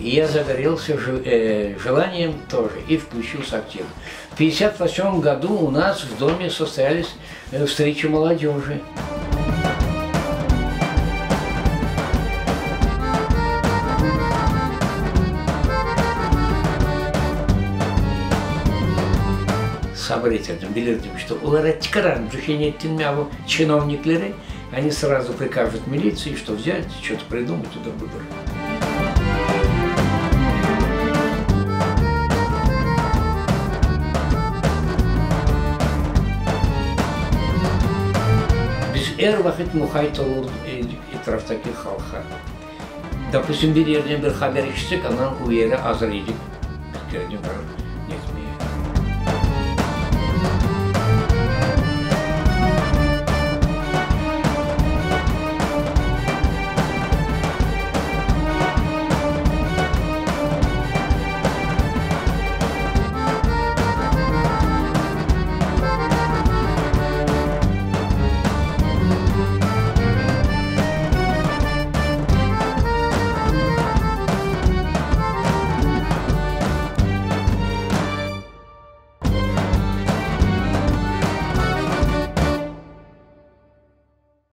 И я загорелся желанием тоже и включился активно. В 58 году у нас в доме состоялись встречи молодежи. Sabır eterdim, bilirdim, что olara çıqaran tüşün ettin mi bu чиновникleri, они сразу прикажут милиции, что взять, что-то придумать, туда выбор. Biz er vaqıt muqayt olur edik etraftaki halqqa. Dopustim, bir yerden bir haber eşitsek, andan o yere azır edik. Bir kereden barıp.